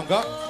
Monggo.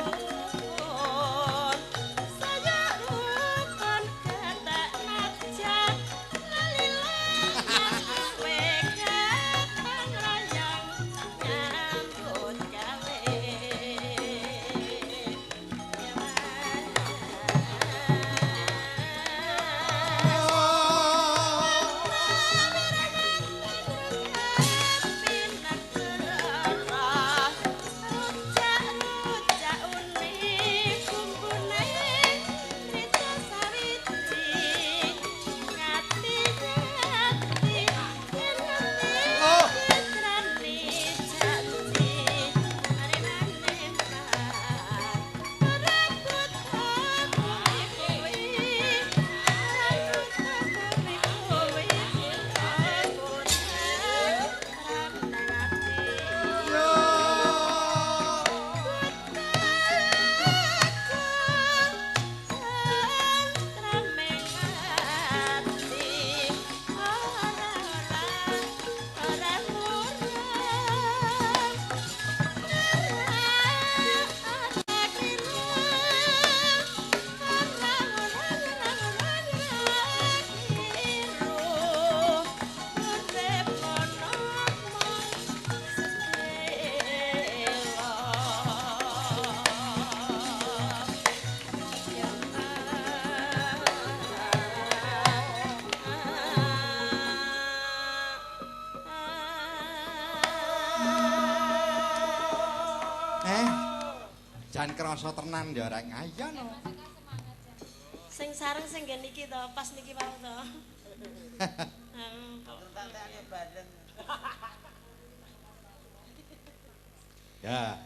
Jan krasa tenan ya rek. Ayo no. Sing sareng sing nggen niki to, pas niki wau to. Ya.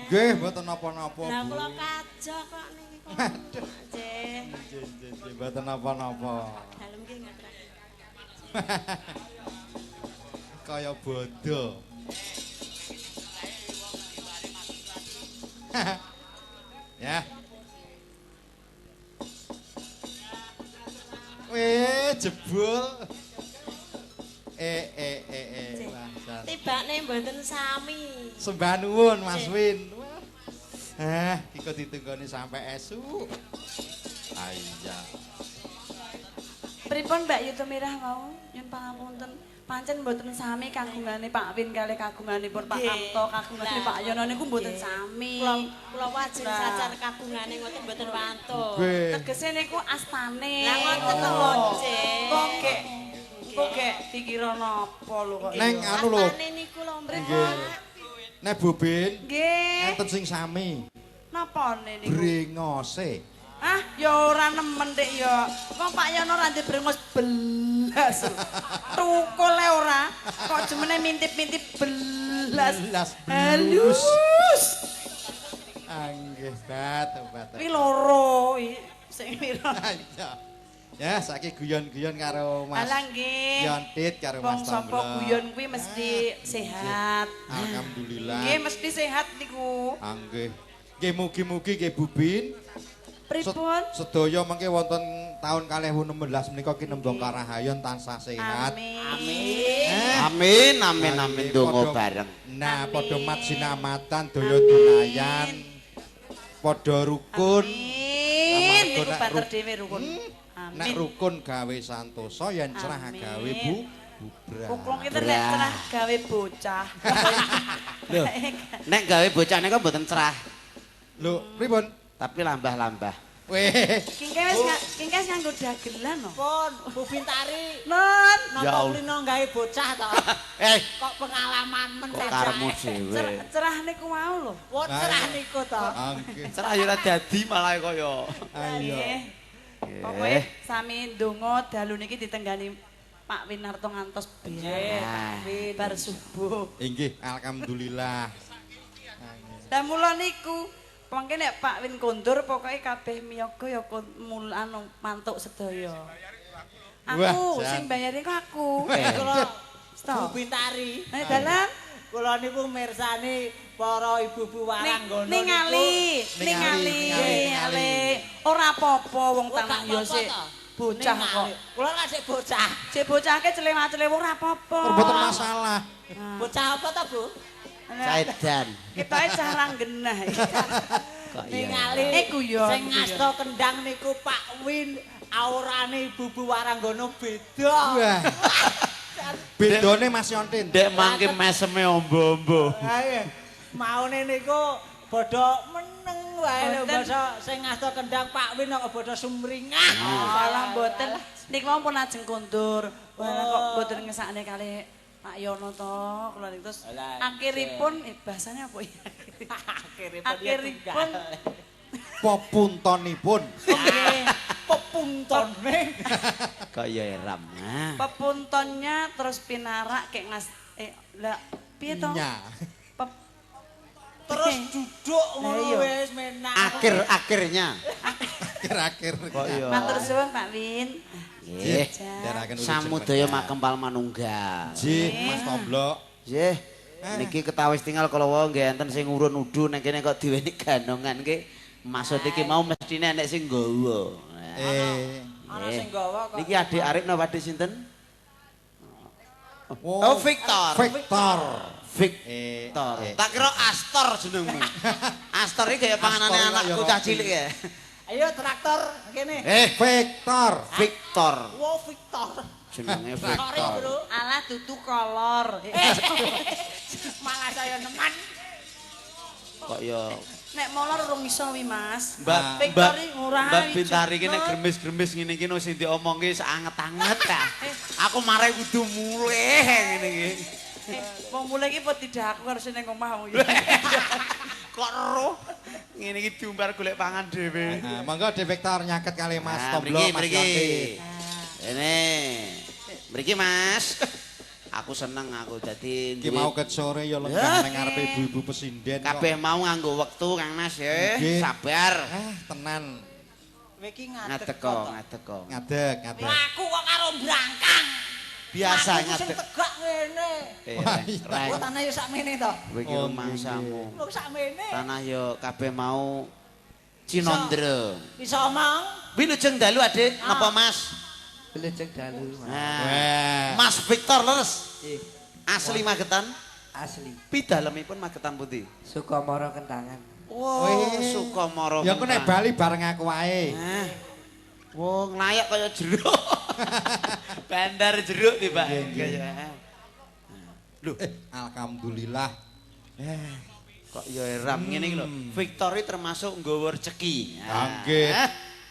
Nggih, mboten napa-napa. Lah kula kajo kok niki kok. Nggih. Nggih, nggih, mboten napa-napa. Dalem nggih ngaturaken. Kaya bodho. Ya. Weh, jebul. Wah, tibane mboten sami. Sembah nuwun Mas Win. Wah. Iki kok ditunggoni sampe esuk. Iya. Pripun Mbak Yuto Mirah wau? Nyun pangapunten. Pancen mboten sami kagungane Pak Win kalih kagunganipun Pak Kamto, kagungane Pak Yono niku mboten sami. Kula wajeng sacar kagungane ngoten mboten wantun. Tegese niku astane. Lah ngoten to lho, Cek. Kok gek kok gek dikira napa lho kok. Neng anu lho. Astane niku lho mripun. Nek Bubin, nggih. Enten sing sami. Napane niku? Brengose. Ah, ya ora nemen dik ya. Wong Pak Yono ora ndek brengos belas. Tukule ora. Kok jemene mintip-mintip belas. Halus. Anggih, bat, bat. Kuwi loro sing pira. Ya, saiki guyon-guyon karo Mas. Alah nggih. Yontit karo Mas Wong sapa guyon kuwi mesti sehat. Alhamdulillah. Nggih, mesti sehat niku. Nggih. Nggih mugi-mugi nggih Bubin. Pripun? Sedaya mengke wonten taun 2016 menika kinembong karahayon tansah sehat. Amin. Amin amin amin donga bareng. Nah, padha majinamatan daya dunayan. Padha rukun. Amin. Niku banter dhewe rukun. Amin. Nek rukun gawe santosa yen cerah gawe bubrah. Wong kita nek cerah gawe bocah. Lho, nek gawe bocah nika mboten cerah. Lho, pripun? Tapi lambah-lambah. Weh. Kingke wis nganggo dagelan no. Pun, Bu Bintari. Non, napa kulino gawe bocah to? Eh, kok pengalaman men kok karepmu dhewe. Cerah niku mau lho. Wah, cerah niku to. Cerah ya ora dadi malah kaya. Ayo. Pokoke sami ndonga dalu niki ditenggani Pak Winarto ngantos bar subuh. Inggih, alhamdulillah. Lah mula niku mangke nek Pak Win kondur pokoke kabeh miyaga ya anu mantuk sedaya. Aku sing bayari kok aku. Kula Bu Bintari. Nek dalan kula niku mirsani para ibu-ibu waranggono ningali ora apa-apa wong tanah ya sik bocah kok. Kula kan sik bocah. Sik bocahke celewa-celewa ora apa-apa. Mboten masalah. Bocah apa ta, Bu? Caidan. Ketoke cah ranggenah iki. Kok iya. Ningali guyon. Sing ngasta kendang niku Pak Win, aurane ibu-ibu waranggono beda. Wah. Bedone Mas Yontin. Ndek mangke meseme ombo-ombo. Ha iya. Maune niku padha meneng wae lho basa sing ngasta kendang Pak Win kok padha sumringah. Malah mboten. Niku mau pun ajeng kondur. Wah kok mboten ngesakne kalih Pak Yono to, kula niku terus akhiripun bahasane apa ya? Akhiripun pepuntonipun. Nggih, pepuntone. Kok ya eram. Pepuntonnya terus pinarak kayak ngas lah piye to? Terus duduk ngono wis menak. Akhir-akhirnya. Akhir-akhir. Kok ya. Matur suwun Pak Win. Nggih. Samudaya makempal manunggal. Nggih, Mas Tomblok. Nggih. Niki ketawis tinggal kala wau nggih enten sing urun udu ning kene kok diweni ganongan nggih. Maksud iki mau mestine enek sing nggawa. Ana sing nggawa kok. Niki adik Arif napa adik sinten? Oh, Victor. Victor. Victor. Tak kira Astor jenengmu. Astor iki kaya panganane anakku cah cilik ya. Ayo traktor kene. Victor. Victor. Wo Victor. Jenenge Victor. Alah dudu kolor. Malah saya neman. Kok ya nek molor urung iso wi Mas. Mbak Victor iki ora. Mbak Bintari iki nek gremis-gremis ngene iki sing diomongke sak anget-anget ta. Aku mare kudu mulih ngene iki. Wong mulih iki apa tidak aku harus ning omah wong iki. Kok roh ngene iki diumbar golek pangan dhewe. Monggo Dik Victor nyaket kali Mas Tomblok Mas Yonti. Ini. Mriki Mas. Aku seneng aku dadi iki mau ket sore ya lenggah nang ngarepe ibu-ibu pesinden kok. Kabeh mau nganggo wektu Kang Mas ya. Sabar. Tenan. Kowe iki ngadeg kok, ngadeg kok. Ngadeg, ngadeg. Aku kok karo brangkang. Biasa ngadeg. Sing tegak ngene. Kok tanah ya sakmene to? Kowe iki rumangsamu. Lho sakmene. Tanah ya kabeh mau Cinondro. Bisa omong. Wilujeng dalu Adik, napa Mas? Wilujeng dalu. Mas Victor leres. Asli Magetan? Asli. Pidalemipun Magetan pundi? Sukamara Kentangan. Wow, Sukamara. Ya aku nek bali bareng aku wae. Wong layak kaya jeruk. Bandar jeruk tiba. Lho, alhamdulillah. Kok ya eram ngene iki lho. Victor iki termasuk nggawa rezeki. Nggih.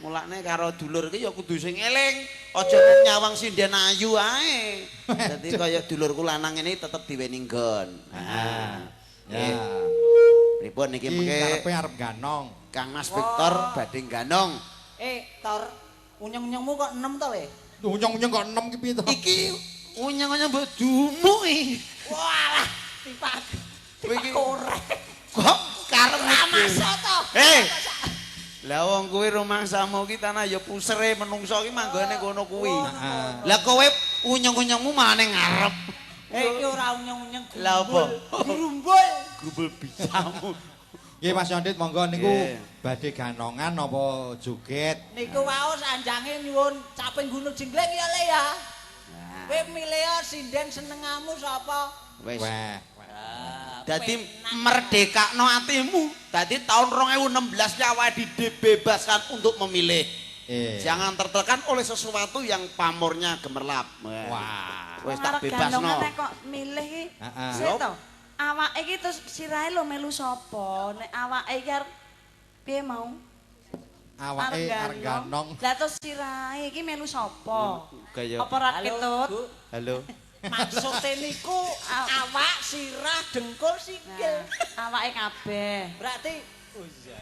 Mulane karo dulur iki ya kudu sing eling. Aja nyawang sinden ayu ae. Dadi kaya dulurku lanang ini tetep diweni nggon. Nah. Ya. Pripun niki mengke karepe arep ganong. Kang Mas Victor badhe ganong. Tor, unyeng-unyengmu kok 6 to, Le? Unyeng-unyeng kok 6 ki piye to? Iki unyeng-unyeng mbok dumuk iki. Walah, tipak. Tipak korek. Kok karep masuk to? Hei. Lah wong kuwi rumangsamu ki tanah ya pusere menungso ki manggone kono kuwi. Lah kowe unyeng-unyengmu malah ning ngarep. Iki ora unyeng-unyeng. Lah apa? Grumbul. Grumbul bisamu. Nggih Mas Yondit monggo niku badhe ganongan napa joget? Niku wau sanjange nyuwun caping gunung jenggleng ya Le ya. Kowe milih sinden senengamu sapa? Wis. Wah. Dadi merdekakno atimu. Dadi tahun 2016 ki awake dibebaskan untuk memilih. Jangan tertekan oleh sesuatu yang pamornya gemerlap. Wah. Wis tak bebasno. Nek kok milih iki. Sik to. Awake iki terus sirahe lho melu sapa? Nek awake iki arep piye mau? Awake arep ganong. Lah terus sirahe iki melu sapa? Apa ora ketut? Halo. Maksude niku awak, sirah, dengkul, sikil. Awake kabeh. Berarti oh iya.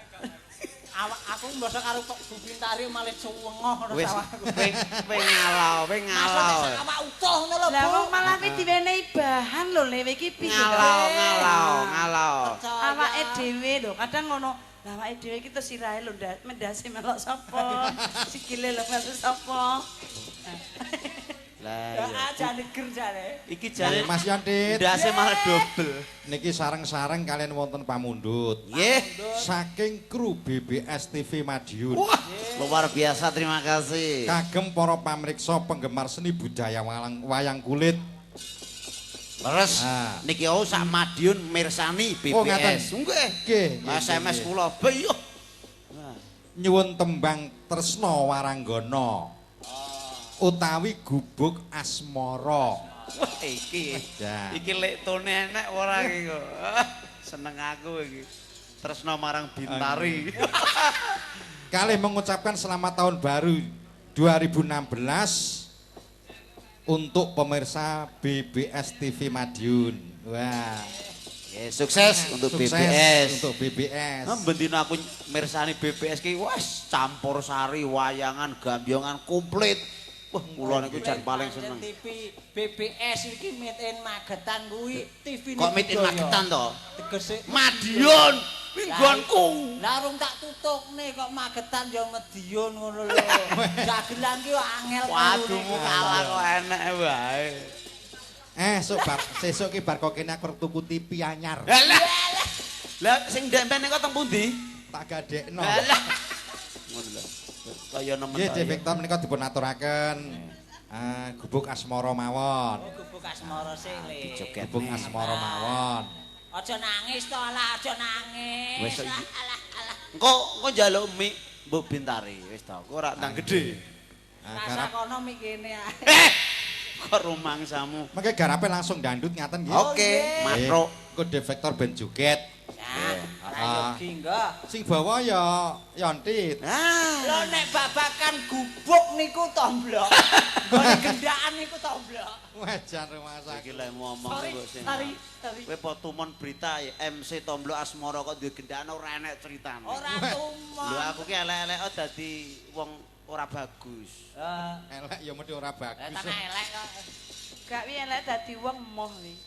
Awak aku mbasa karo kok Bu Bintari malah suwengoh ngono awakku. Kowe ngalau, kowe ngalau. Maksud awak utuh ngono lho, Bu. Lah wong malah kuwi diwenehi bahan lho le iki piye. Ngalau, ngalau. Awake dhewe lho, kadang ngono. Lah awake dhewe iki terus sirahe lho mendase melok sapa? Sikile lho melok sapa? Lah iya. Jane ger jane. Iki jane Mas Yontit. Ndase malah dobel. Niki sareng-sareng kalian wonten pamundhut. Nggih. Saking kru BBS TV Madiun. Wah, luar biasa, terima kasih. Kagem para pamriksa penggemar seni budaya wayang kulit. Leres. Niki wau sak Madiun mirsani BBS. Nggih. Nggih. SMS kula beyuh. Nyuwun tembang Tresna Waranggana. Utawi Gubuk Asmara. Wah iki. Iki lek tone enek ora iki kok. Seneng aku iki. Tresna marang Bintari. Kalih mengucapkan selamat tahun baru 2016 untuk pemirsa BBS TV Madiun. Wah. Ya, sukses untuk sukses BBS. Untuk BBS. Nah, bendina aku mirsani BBS ki wes campur sari, wayangan, gambyongan komplit. Wah, kula niku jan paling seneng. TV BBS iki meet in Magetan kuwi TV. Kok meet in Magetan to? Tegese Madiun, kuwi nggonku. Lah rung tak tutukne kok Magetan ya Madiun ngono lho. Dagelan ki angel. Waduhmu kalah kok enek wae. Sok bar sesuk ki bar kok kene aku tuku TV anyar. Lah. Lah sing ndek-ndek kok teng pundi? Tak gadekno. Lah. Ngono lho. Kaya nemen. Nggih, Dik Victor menika dipun aturaken Gubuk Asmara mawon. Oh, Gubuk Asmara sing le. Gubuk Asmara mawon. Aja nangis to, alah aja nangis. Wis alah alah. Engko engko njaluk mik Mbok Bintari wis to. Engko ora ndang gedhe. Rasa kono mik kene ae. Kok rumangsamu. Mengke garape langsung dandut ngaten nggih. Oke, matruk. Engko Dik Victor ben joget. Prayogi enggak. Sing bawa ya Yontit. Lho nek babakan gubuk niku tomblok. Nggone gendaan niku tomblok. Wah jan rumangsa. Iki lek ngomong kok sing. Kowe po tumon berita MC Tomblok Asmara kok duwe gendaan ora enek critane. Ora tumon. Lho aku ki elek-elek dadi wong ora bagus. Elek ya mesti ora bagus. Lah tanah elek kok. Gak wi elek dadi wong emoh wi.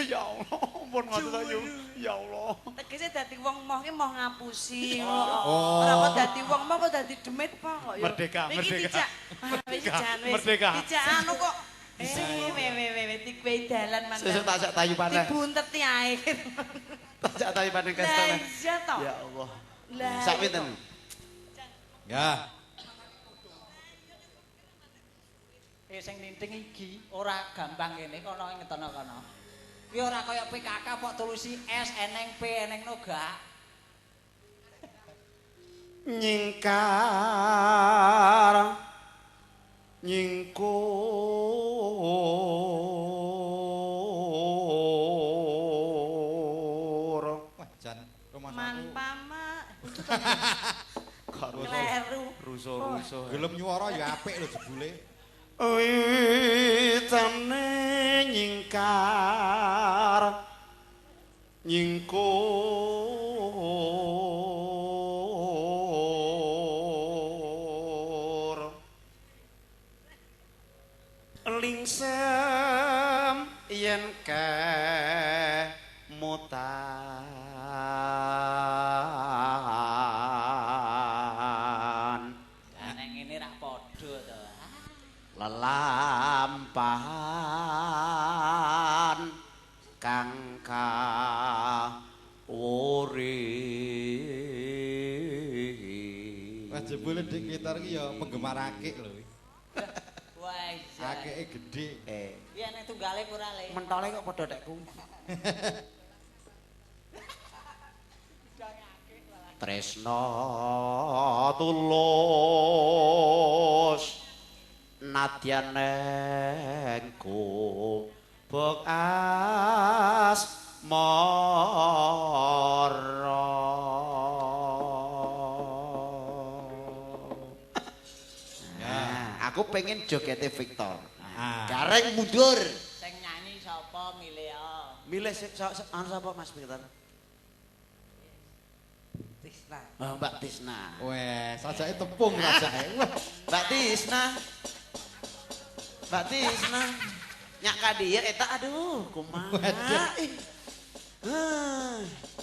Ya Allah, ampun ngoten to yu. Ya Allah. Tegese dadi wong emoh ki emoh ngapusi. Ora kok dadi wong emoh kok dadi demit po kok ya. Merdeka, merdeka. Merdeka. Dijak anu kok. We dikwe dalan mantan. Sesuk tak jak tayupane. Dibunteti ae. Tak jak tayupane kestone. Lah iya to. Ya Allah. Lah. Sak pinten? Ya. Sing ninting iki ora gampang kene kono ngetono kono. Kuwi ora kaya PKK kok tulisi S eneng P eneng no gak. Nyingkar nyingkur. Wah jan rumah Man pama. Kleru. Rusuh-rusuh. Gelem nyuwara ya apik lho jebule. Witane nyingkar nyingkur lingsem yen kemutan. Lah nek ngene rak padha to. Lelampahan kang kawuri. Wah jebule Dik Gitar iki ya penggemar akik lho. Wah iya. Akeke gedhe. Piye nek tunggale apa ora le? Mentole kok padha tekku. Tresna tulus nadyan neng gubuk asmara. Nah, aku pengen jogete Victor. Gareng mundur. Sing nyanyi sapa milih? Milih anu sapa Mas Victor? Tisna. Oh, Mbak Tisna. Weh, sajake tepung sajake. Mbak Tisna. Mbak Tisna. Nyak ka dieu eta aduh kumaha.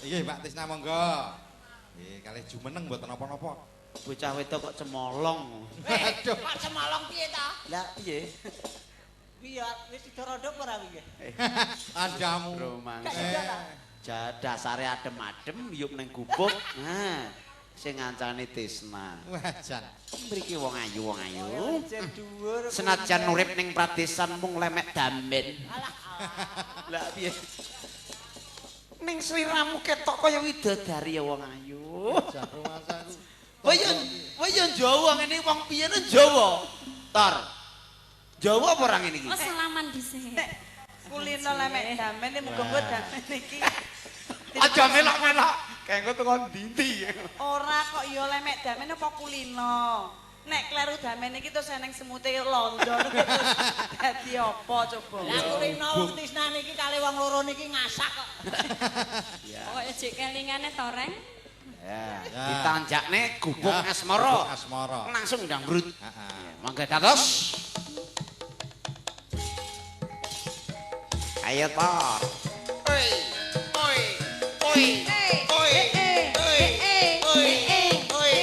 Nggih, Mbak Tisna monggo. Nggih, kalih jumeneng mboten napa-napa. Bocah wedok kok cemolong. Aduh, kok cemolong piye ta? Lah piye? Piye wis sida rodok ora piye? Andamu. Rumangsa. Dasare adem-adem yuk neng gubuk. Nah, sing ngancani Tisna. Wajan. Mriki wong ayu, wong ayu. Senajan urip ning pradesan mung lemek damen. Lah piye? Ning sliramu ketok kaya widodari ya wong ayu. Jan rumangsaku. Kowe yo Jawa ngene wong piye Jawa? Tor. Jawa apa ora ngene iki? Oh, salaman dhisik. Kulino lemek damen iki muga-muga damen iki. Aja melok-melok. Kengko teko ndi-ndi. Ora kok ya lemek damen apa kulino. Nek kleru damen iki terus eneng semute londo. Dadi apa coba? Lah kulino wong Tisna niki kali wong loro niki ngasak kok. Pokoke jek kelingane to, Reng. Ya, ditanjakne gubuk asmara. Gubuk asmara. Langsung ndangbrut. Heeh. Mangga dados. Ayo Tor. Oi, oi, oi, oi, oi, oi, oi, oi,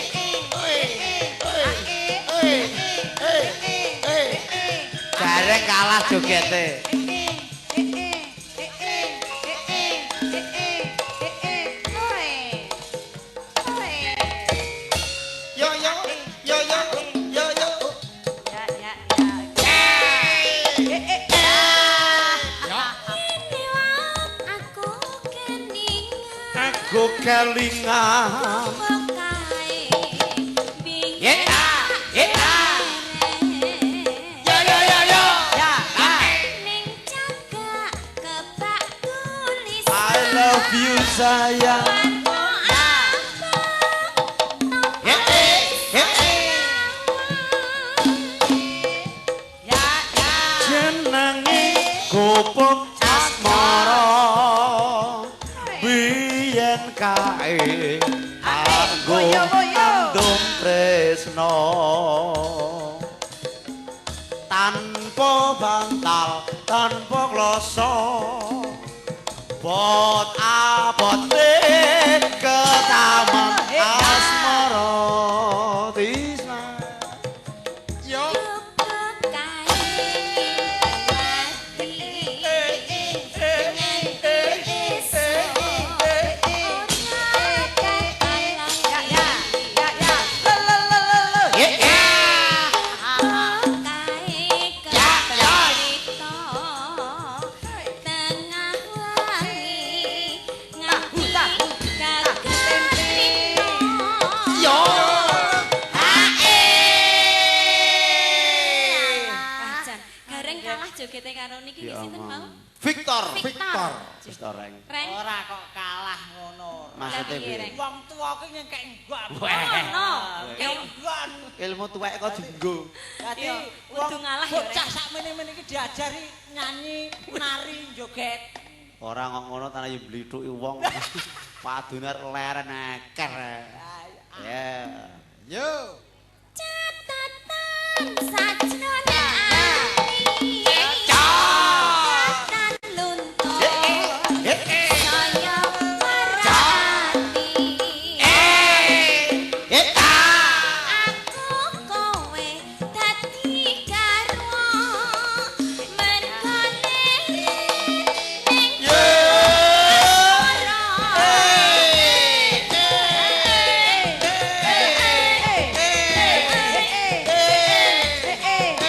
oi, oi. Gareng kalah jogete. Yo yo yo yo yo yo. Ya ya ya. Aku kelingan. Ya ya ya ya ya ya. I love you sayang. Ya ya Ya ya. Jenenge gubuk asmara. Biyen kae anggo andum tresno. Tanpa bantal, tanpa kloso. Bot abote ketaman asmara Tisna. Yo. Ya ya ya ya. Lo lo lo lo lo. Ya ya. Yo. Gareng kalah jogete karo niki Ya sinten mau? Victor. Victor. Wis to, Reng. Reng. Ora kok kalah ngono. Maksude Lah, piye, piye? Reng? Wong tuwa ki nyengkek nggon. Ngono. Nggon. Ilmu tuwek kok dienggo. Dadi Iya, kudu ngalah ya, Reng. bocah sakmene-mene iki diajari nyanyi, nari, joget. Ora kok ngono tanah yo blithuki wong. Padune leren eker. Ya. Yo. Catatan sajrone ati. Catatan luntur. Saya parati. Aku kowe dadi garwa mergo ning asmara. Eh eh eh eh.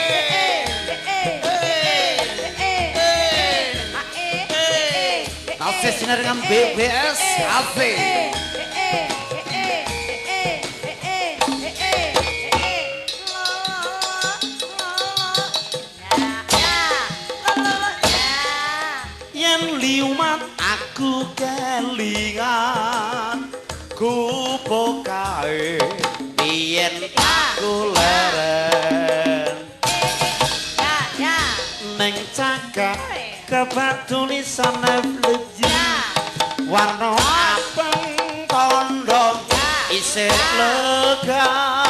Tasih sinar dengan BBS AC. Yen liumat aku kelingan kupokae biyen aku leren neng cagak kebak tulisan FLJ warna abang tondo isih legan.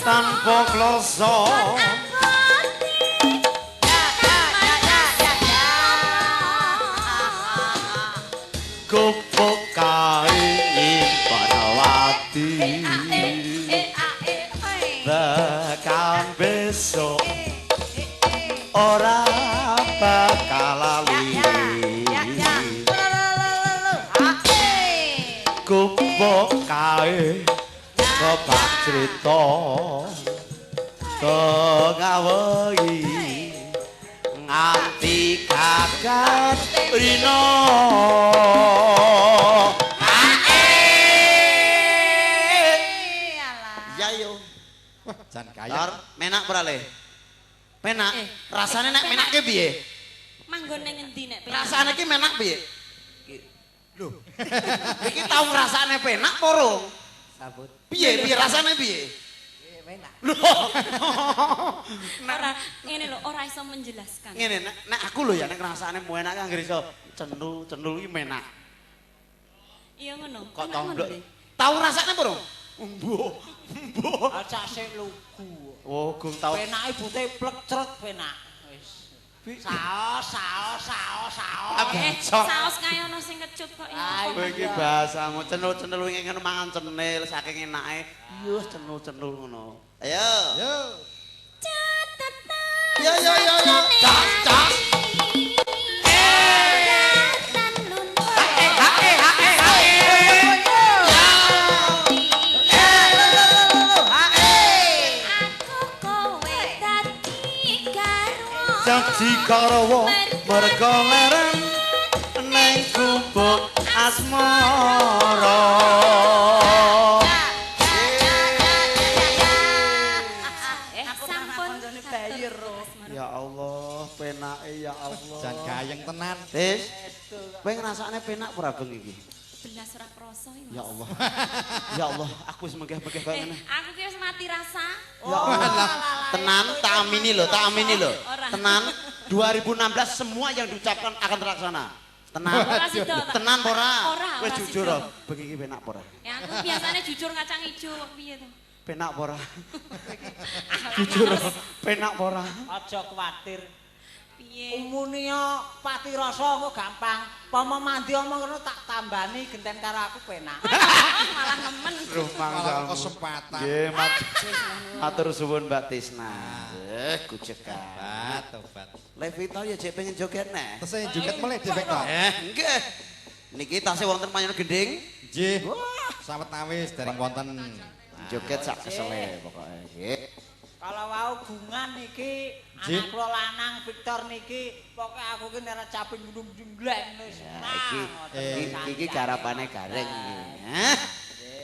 Tanpa kloso gupuk kae Impanawati tekan besok ora bakal lali gupuk kae kebak crita tengah wengi nganti kakat rino. Ya yo. Wah, jan kaya. Menak ora le? Penak. Rasane nek menake piye? Manggon ning endi nek penak? Rasane ki menak piye? Lho. Iki tau ngrasakne penak apa ora? Sabut. Piye piye rasane piye? Penak. Lho. Ora ngene lho, ora iso menjelaskan. Ngene nek aku lho ya nek ngrasakne enak anggere iso cenul-cenul iki menak. Iya ngono. Kok tomblok. Tau ngrasakne apa ora? Mbuh. Mbuh. Acak sik lugu. Oh, gung tau. Penake bute plek cret penak. Wis. Saos saos saos saos. Saos kaya ono sing kecut kok ya. Kowe iki bahasamu cenul-cenul wingi ngono mangan cenil saking enake. Yuh cenul-cenul ngono. Ayo. Yo. Catatan. Yo yo yo yo. Cas cas. Dadi garwa merga leren ning gubuk asmara. Sampun Ya Allah, penake ya Allah. Jan gayeng tenan. Tis. Kowe ngrasakne penak ora bengi iki? Belas ora krasa iki, Mas. Ya Allah. Ya Allah, aku wis menggeh-menggeh kaya ngene. Aku ki wis mati rasa. Ya Allah. Tenan, tak amini lho, tak amini lho. Tenan, 2016 semua yang diucapkan akan terlaksana. Tenan. Tenan ora? Wis jujur lho, bengi iki penak ora? Ya aku biasanya jujur kacang ijo kok piye to? Penak ora? Jujur lho, penak ora? Aja kuwatir. Piye? Umunia pati rasa engko gampang. Pomo mandi omong ngono tak tambani genten karo aku penak. Malah nemen. Malah kesempatan. Nggih, matur suwun Mbak Tisna. Gujekan. Tobat, tobat. Levita ya jek pengen joget neh. Tesih joget melih dhewe kok. Nggih. Niki tasih wonten panjenengan gending. Nggih. Sawetawis dereng wonten joget sak kesele pokoke. Nggih. Kalau wau gungan niki anak kula lanang Victor niki pokoke aku ki nek caping gunung jenggleng wis. Iki iki garapane gareng iki. Hah?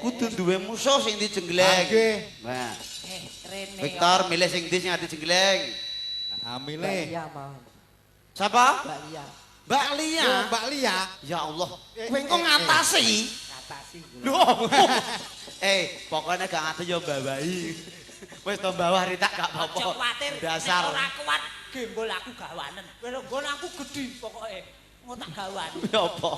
Kudu duwe musuh sing dijenggleng. Nggih. Nah. Rene. Victor milih sing ndi sing dijenggleng? Ah milih. Mbak Lia mau. Siapa? Mbak Lia. Mbak Lia. Oh, Mbak Lia. Ya Allah. Kowe engko ngatasi. Ngatasi. Lho. Pokoknya gak ngatasi ya mbawahi. Wis to bawah ritak gak apa-apa. Aja kuwatir. Dasar. Nek ora kuat gembol aku gawanen. Wis nggon aku gedhi pokoke. Engko tak gawane. Ya apa?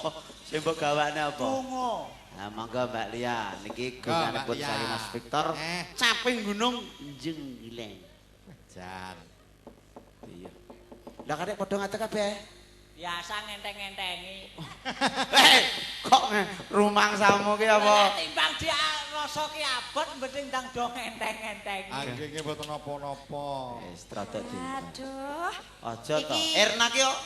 Sing mbok gawane apa? Donga. Nah, monggo Mbak Lia, niki gunanipun saking Mas Victor. Caping gunung jenggleng. Jan. Iya. Lah kadek padha ngadeg kabeh. Biasa ngenteng-ngentengi. Eh, kok rumangsamu ki apa? Timbang dia rasa ki abot mending ndang do ngenteng-ngentengi. Anggenge mboten napa-napa. Wis rada di. Aduh. Aja to. Erna ki kok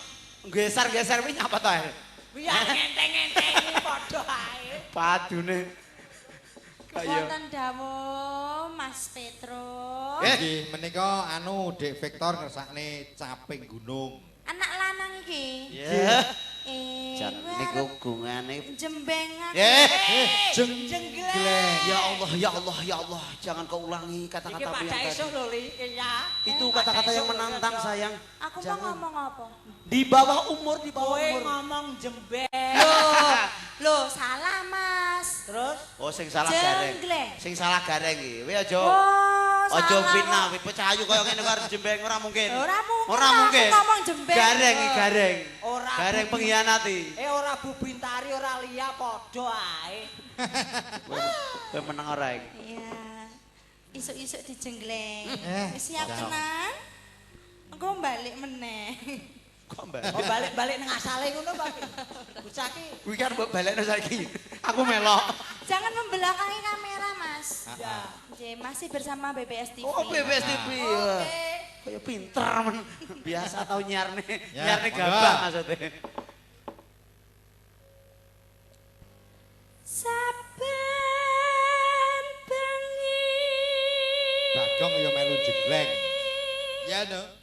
geser-geser kuwi nyapa to, Er? Kuwi ngenteng-ngentengi padha ae. Padune. Kaya Wonten dawuh Mas Petro. Nggih, menika anu Dik Victor ngersakne caping gunung. Anak lanang iki. Ya. Jan niku gungane jembeng. Jenggleng. Ya Allah, ya Allah, ya Allah, jangan kau ulangi kata-kata yang tadi. Itu kata-kata yang menantang, sayang. Aku mau ngomong apa? Di bawah umur, di bawah umur. Kowe ngomong jembeng. Loh, salah, Mas. Terus? Oh, sing salah gareng. Sing salah gareng iki. Kowe aja. Aja fitnah, kowe bocah ayu kaya ngene kok arep jembeng ora mungkin. Ora mungkin. Ora mungkin. Ngomong jembeng. Gareng iki gareng. Ora gareng pengkhianati. Ora Bu Bintari, ora Lia padha ae. Kowe meneng ora iki? Iya. Isuk-isuk dijenggleng. Wis siap tenan. Engko balik meneh. Kok balik? Oh balik-balik nang asale ngono Pak. Bocah ki. Kuwi kan mbok balekno saiki. Aku melok. Jangan membelakangi kamera, Mas. Ya. Nggih, masih bersama BBS TV. Oh, BBS TV. Oke. Kaya pinter men. Biasa tau nyiarne, nyiarne gabah maksudnya. Saben bengi. Bagong ya melu jegleng. Ya no.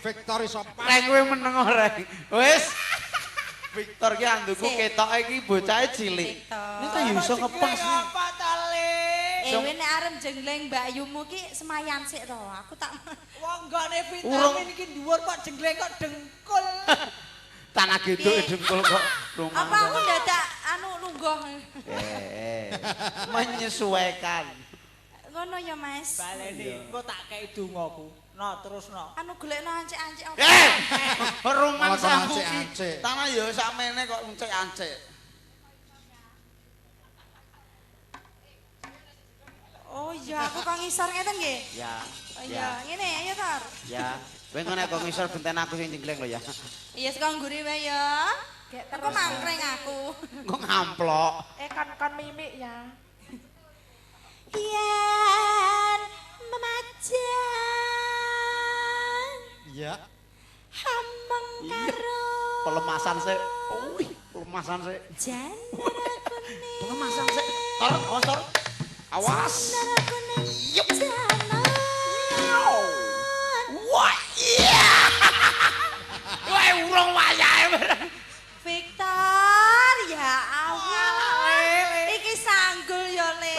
Victor iso pas. Reng kowe meneng ora. Wis. Victor ki anduku ketoke iki bocahe cilik. Nek ta yo iso ngepas. Apa ta, Le? Kowe nek arep jengleng Mbak Yumu ki semayan sik to. Aku tak wong nggone vitamin iki dhuwur kok jengleng kok dengkul. Tanah geduk dengkul kok rumah. Apa aku dadak anu lungguh. Menyesuaikan. Ngono ya, Mas. Baleni, engko tak kei dongaku. No, terus no. Anu golekno ancik-ancik apa? Rumangsamu ki. Tanah ya sakmene kok ancik-ancik. Oh iya, aku kok ngisor ngeten nggih? Ya. Oh iya, ngene ayo Tor. Ya. Kowe ngono kok ngisor benten aku sing jenggleng lho ya. Iya, saka ngguri wae ya. Engko mangkreng aku. Engko ngamplok. Kon mimik ya. Yen memajang. Iya. Hameng karo pelemasan sik. Wih, pelemasan sik. Janara kuning. Pelemasan sik. Tor, awas tor. Awas. Janara kuning. Yup. Janan. Wah, iya. Wah, urung wayahe. Victor, ya Allah. Iki sanggul ya, Le.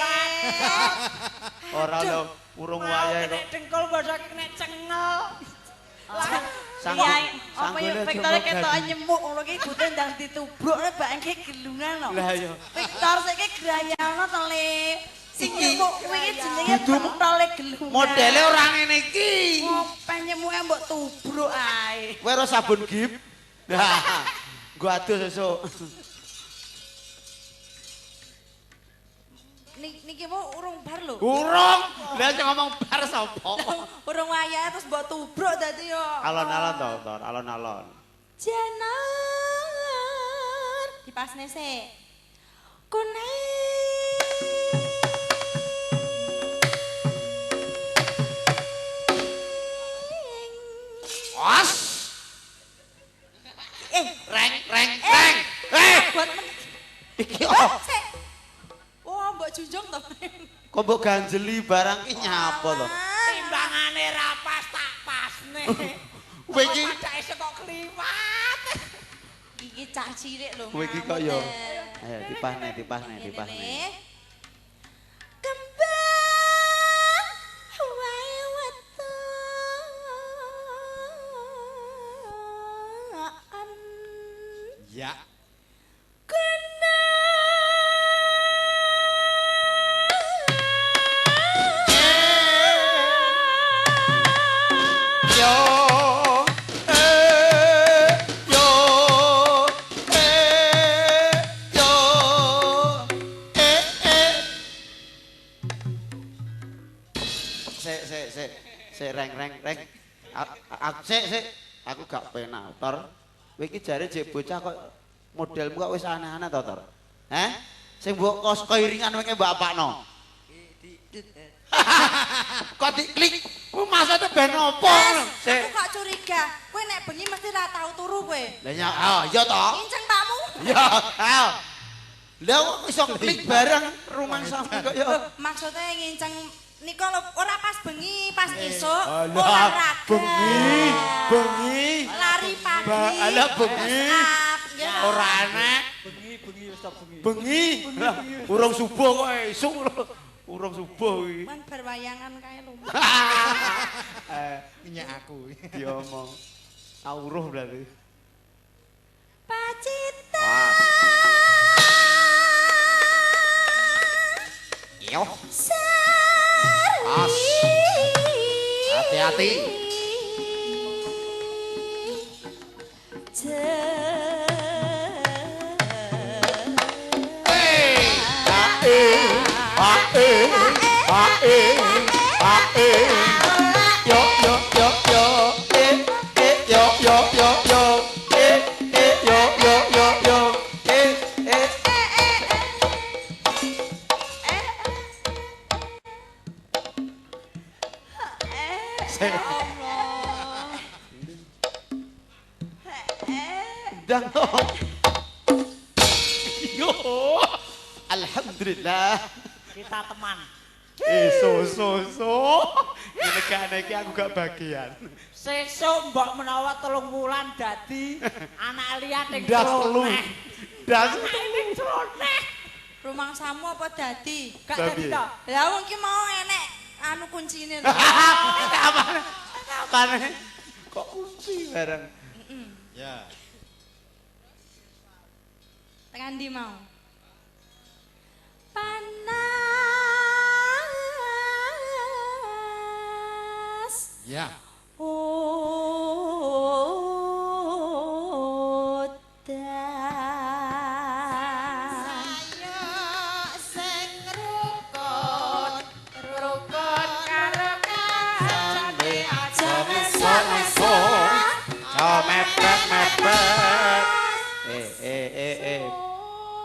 Ora lho, urung wayahe kok. Nek dengkul basa ki nek cengel. Sanggul. Apa ya Victor ketok nyemuk ngono ki gute ndang ditubruk nek bak engke gelungan lho. Lah iya. Victor saiki grayano to, Le. Sing nyemuk kuwi ki jenenge pentole gelungan. Modele ora ngene iki. Ngopen nyemuke mbok tubruk ae. Kowe ora sabun gip. Nah, nggo adus sesuk. Niki mau urung bar lho. Urung. Lah sing ngomong bar sapa? Urung wayahe terus mbok tubruk dadi yo. Alon-alon to, Tor, alon-alon. Jenar dipasne sik. Kuning. Os. Reng reng reng. Eh, Buat men. iki oh. Sik. Oh, mbok junjung to. Kok mbok ganjeli barang ki nyapa to? Timbangane ra pas tak pasne. Kowe iki padake kok kliwat. Iki cah cilik lho. Kowe iki kok yo. Ayo dipahne, dipahne, dipahne. Kembang wae weton. Ya. Yo yo yo Sik sik sik sik reng reng reng. Sik sik aku gak penak, Tor. Kowe iki jare jek bocah kok modelmu kok wis aneh-aneh to, Tor? Heh? Sing mbok kos koiringan wingi mbok apakno? Kok diklik? Ku maksudnya ben opo ngono? Sik. Aku kok curiga, kowe nek bengi mesti ra tau turu kowe. Lah ya, oh iya to. Nginceng pakmu. Iya, ayo. Lah kok iso klik bareng rumangsamu kok ya. Maksudnya nginceng nika lho ora pas bengi, pas esuk Alah, olahraga. bengi, bengi. Lari pagi. Alah, bengi. Up, ya. Ora enek. Bengi-bengi wis ta bengi. Bengi. Lah, urung subuh kok esuk lho. Urung subuh iki. Man berwayangan kae lho. Minyak aku. Diomong. Auruh berarti. Pacitan. Yo. Sari. As. Hati-hati. Yo yo yo yo. Eh eh yo yo yo yo. Eh eh yo yo yo yo. Eh eh. Ndang to. Yo. Alhamdulillah. Kita teman. So so so. Ngene gak iki aku gak bagian. Sesuk mbok menawa 3 wulan dadi anak liya ning Ndas telu. Ndas Ning cloneh. Rumangsamu apa dadi? Gak dadi to. Lah wong ki mau enek anu kuncine lho. Apane? Apane? Kok kunci bareng. Ya. Tekan ndi mau? Panas. Ya. Udan. Ayo sing rukun, rukun karo kancane aja ngesuk-ngesuk. Oh, mepet mepet. Eh eh eh eh.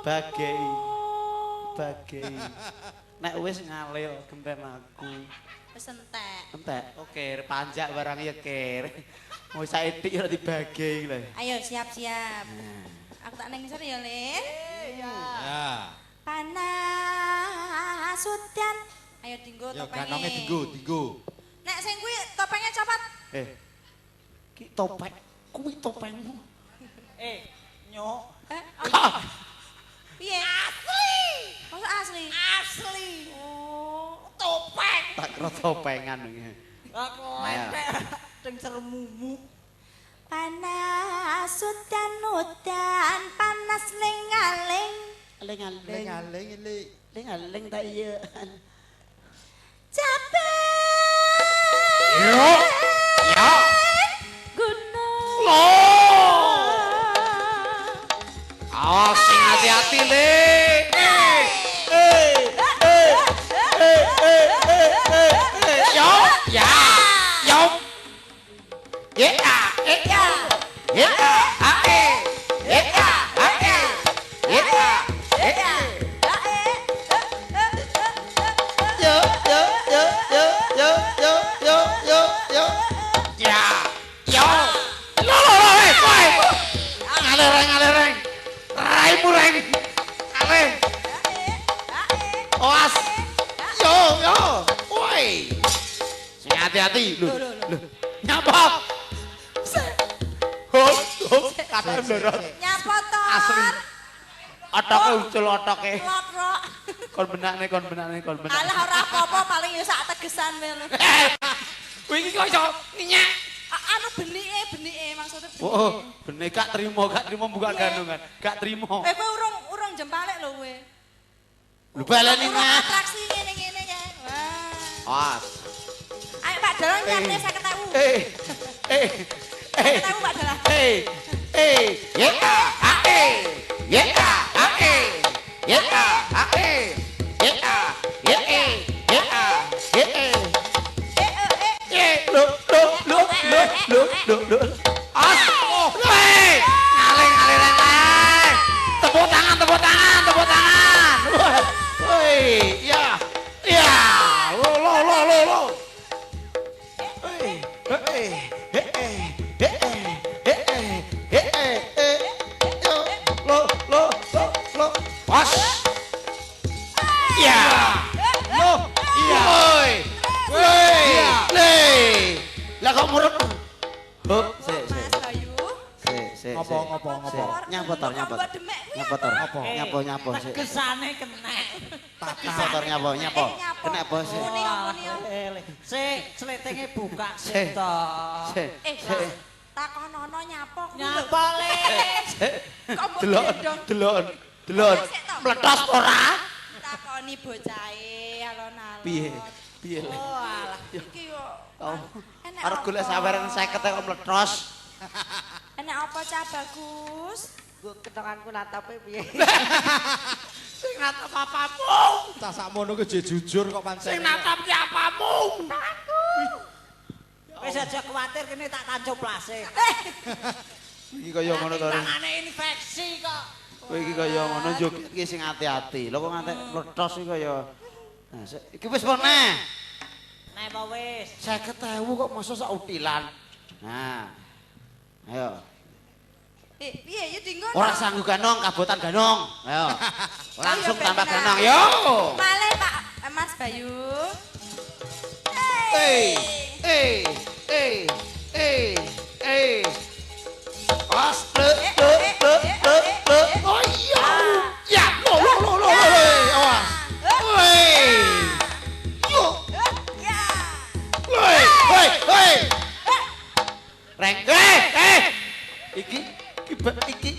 Bagei. Bagei. Nek wis ngalil genten aku. Wis entek. Entek. Oke, panjak barang ya, Ker. Mau saiki ora dibagei lho. Ayo siap-siap. Aku tak neng ngisor ya, Le. Ya. Panas udan. Ayo dinggo Yo topenge. ganonge dinggo, dinggo. Nek sing kuwi topengnya copot. Eh. Ki topeng, kuwi topengmu. Eh, nyok. Eh, piye? Asli. Masa asli? Asli. Oh. Topeng. Tak kira topengan iki. Aku lepek sing cermumu. Panas udan udan panas ling-aling. Aling-aling. Ling-aling ili. Aling-aling ta iya. Capek. Yo. Ya. Gunung. Awas sing hati-hati, Le. Yo, ya. Yo. Ye a, e Ya. ye a, a e. Ye a, a e. Ye a, e. Ya. Eh. Yo yo yo yo yo yo yo yo yo. Ya. Yo. Lo lo lo eh, kowe. Ngalereng ngalereng. Raimu reng. Ale. Oas. Yo yo. Woi. Sing hati-hati lho. Lho. Nyapa? Hop, hop, kata ndorot. Nyapa to? Asli. Otoke ucul otoke. Lotrok. Kon benakne, kon benakne, kon benakne. Alah ora apa-apa paling ya sak tegesan wae lho. Kowe iki kok iso nyenyak. Anu benike, benike maksudnya benih. Oh, benih gak trimo buka gandungan. Gak trimo. Eh kowe urung jempalek lho kowe. Lho baleni mah. Atraksi ngene-ngene ya. Wah. As. Ayo Pak Dalang nyiapne 50.000. 50.000 Pak Dalang. Ye a a e. Ye a a e. Ye a a e. Ye a ye e. Ye a ye e. Ye lo lo lo lo lo lo lo. As. Weh. Ngaleng ngaleng ngaleng. Tepuk tangan tepuk tangan tepuk tangan. Woi, ya. Ya. Lo lo lo lo lo. Lo lo lo lo. Pas. Ya. Lo. Iya. Woi. Woi. Le. Lah kok murep. Hop, sik sik. Mas Bayu. Sik sik. Ngopo ngopo ngopo. Nyapa to, nyapa. Nyapa to. Nyapa nyapa sik. Tegesane kenek. Nyapa to nyapa nyapa. Kenek apa sik? Muni muni. Sik, sletenge buka sik to. Sik. Takonono nyapa kuwi lho. Nyapa le. Kok mbok Delok, gendong? delok, delok. Meletos ora? Takoni bocahe alon-alon. Piye? Piye le? Oh alah. Iki yo. Oh. Enek Arep golek apa? saweran 50 kok meletos. Enek apa cah bagus? Nggo kentonganku natape piye? Sing natap apamu? Cah sakmono ku jujur kok pancen. Sing natap ki apamu? Wis aja kuwatir kene tak tancup plase. Iki kaya ngono to. Tangane infeksi kok. Kowe iki kaya ngono joget iki sing ati-ati. Lho kok ngantek meletos iki kaya. Nah, iki wis apa neh? Neh apa wis? 50.000 kok masa sak utilan. Nah. Ayo. Piye ya dinggo? Ora sanggup ganong, kabotan ganong. Ayo. Langsung Oh, iya, tambah bener. ganong. Yo. Malih Pak Mas Bayu. Eh, eh, eh, eh, eh. Pas le le le le le. Oh iya. Ya, lo lo lo lo lo. Awas. Woi. Yo. Ya. Woi, woi, woi. Reng, eh. Iki iki iki.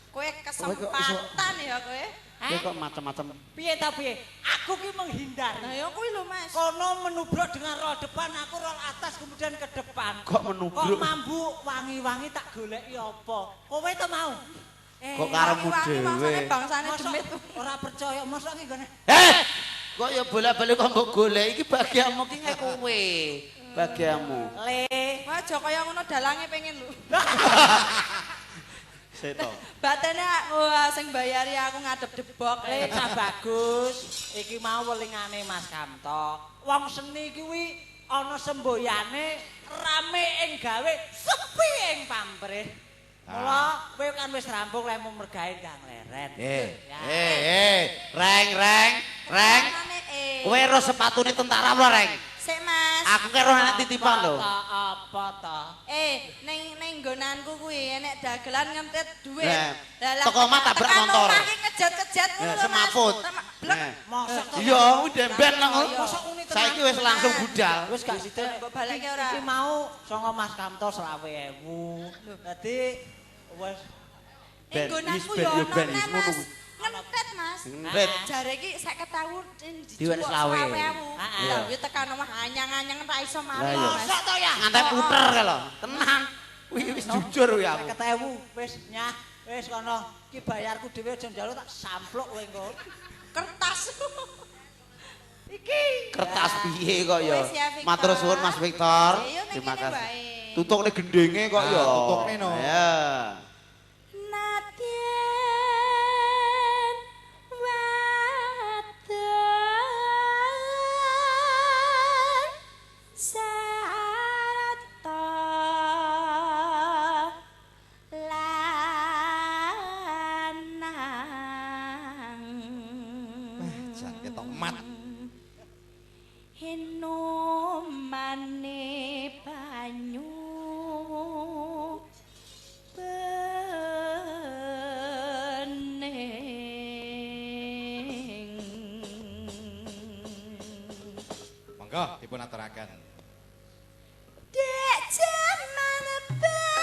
Kowe kesempatan ya kowe. Kowe kok macam-macam. Piye ta piye? Aku ki menghindar. Nah ya kuwi lho Mas. Kono menubruk dengan roll depan, aku roll atas kemudian ke depan. Kok menubruk? Kok mambu wangi-wangi tak goleki apa? Kowe to mau? Kok karepmu Wangi-wangi mangsane dhewe. bangsane Mosok demit. ora percaya, mosok ki nggone. Eh, kok ya bola-bali kok mbok golek iki bagianmu ki nek kowe. Bagianmu. Le. Wah aja kaya ngono dalange pengen lho. Seto. Batene wah sing bayari aku ngadep debok. Le cah bagus, iki mau welingane Mas Kamto. Wong seni kuwi ana semboyane rame ing gawe, sepi ing pamrih. Mula kowe kan wis rampung lehmu mergawe Kang Leren. Reng, reng, reng. Kowe ro sepatune tentara lho, Reng. Sik Mas. Aku ki roh enek titipan lho. Apa ta? Ning ning nggonanku kuwi enek dagelan ngentit dhuwit. Lah, teko omah tabrak motor. Tekan omah ki kejet-kejet ngono lho Mas. Semaput. Blek. Mosok to. Iya, udah ben nang. Mosok ngene tenan. Saiki wis langsung budal. Wis gak sida. Mbok balekke ora? Iki mau songo Mas Kamto 20.000. Dadi wis Ning Ben, nggonanku is ben, yo yo ono ben, neh, is ngono. Mas. Ngentit Mas. Ngentit. Jare iki 50.000 Diwek selawe. 20.000. Heeh. Lah kuwi tekan omah anyang-anyang ra iso mari. Lah iya. Mas. Mosok to ya? Ngantek puter kae lho. Tenang. Kuwi wis jujur kuwi aku. 50.000 wis nyah, wis kono. Iki bayarku dhewe aja njaluk tak sampluk kowe engko. Kertas. Iki. Kertas piye kok ya. Wis ya, Victor. Matur suwun Mas Victor. Iya, ning Terima kene kasih. wae. Tutukne gendenge kok Ah, ya. tutukne no. Ya. Nadyan wadon sarta lanang Jan ketok mat. Hinumane banyu bening. Monggo dipun aturaken. Dek jaman ben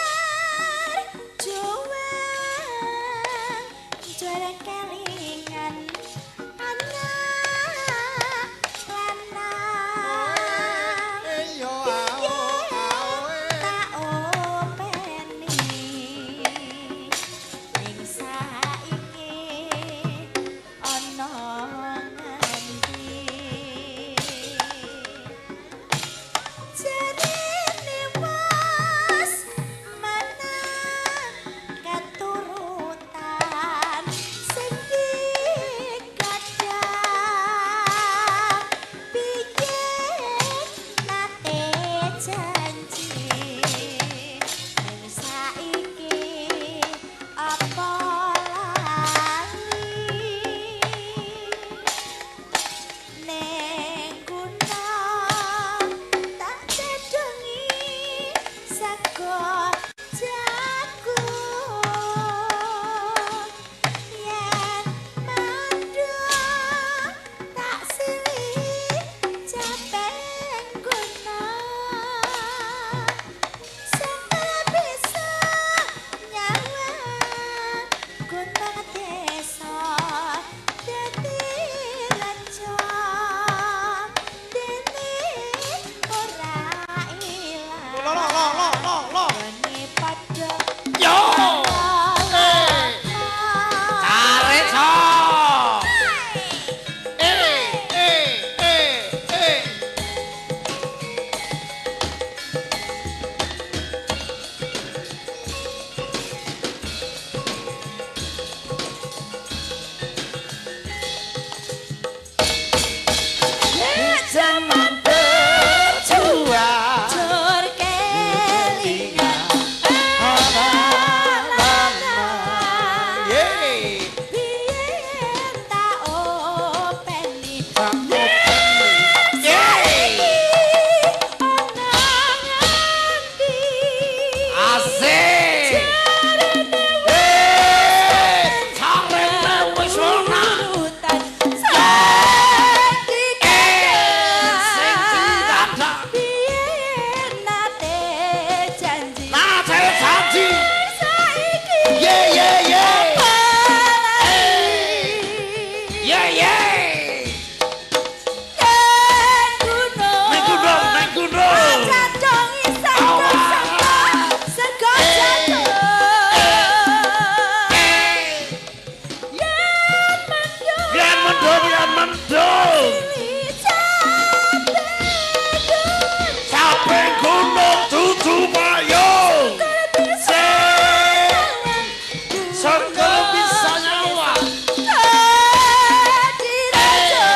Sangka bisa nyawang. Dadi raja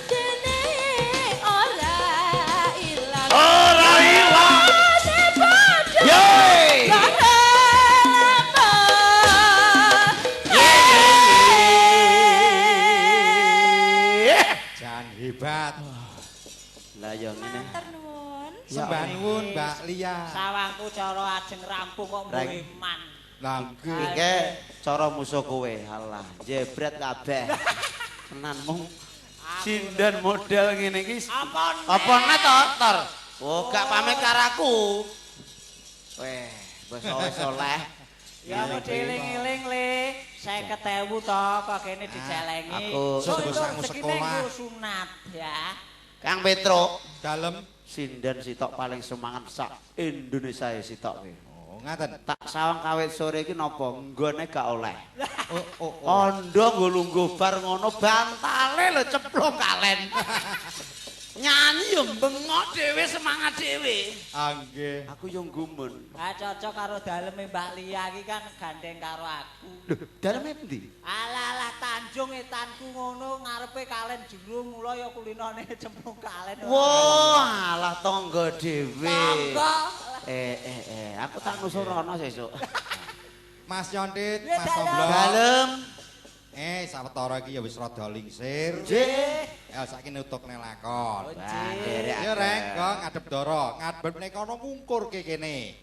dene ora ilang. Ora ilang. Yeay. Jan hebat. Lah ya ngene. Matur nuwun. Sembah nuwun Mbak Lia. Sawangku cara ajeng rampung kok Reng. mbuh iman. Lah nggih. Iki cara musuh kowe. Alah, jebret kabeh. Tenan mung sinden model ngene iki. Apa nek? Apa nek to, Tor? Oh, gak pamit karo aku. Weh, wis wis oleh. Ya mau dieling-eling le, 50.000 to kok kene dicelengi. Aku- Sok Sesuk sangu rezekine sekolah. nggo sunat ya. Kang Petro, Dalem. sinden sitok paling semangat sak Indonesia ya sitok kuwi. Oh, ngaten. Tak sawang kawit sore iki napa nggone gak oleh. Oh, oh, oh. Ondo nggo lungguh bar ngono bantale lho ceplok kalen. Nyanyi yo bengok dhewe semangat dhewe. Ah, nggih. Aku yo gumun. Ah cocok karo daleme Mbak Lia iki kan gandeng karo aku. Lho, daleme endi? Alah alah Tanjung etanku ngono ngarepe kalen jero mula ya kulinane cemplung kalen. Wah, alah tangga dhewe. Tangga. Eh, aku tak nusul rono sesuk. Mas Nyontit, Ya, Mas dalem. Tomblok. Dalem. Sawetara iki ya wis rada lingsir. Nggih. Ya saiki nutukne lakon. Wah, nderek. Ya reng, kok ngadep dara, ngadep nek kono mungkurke kene.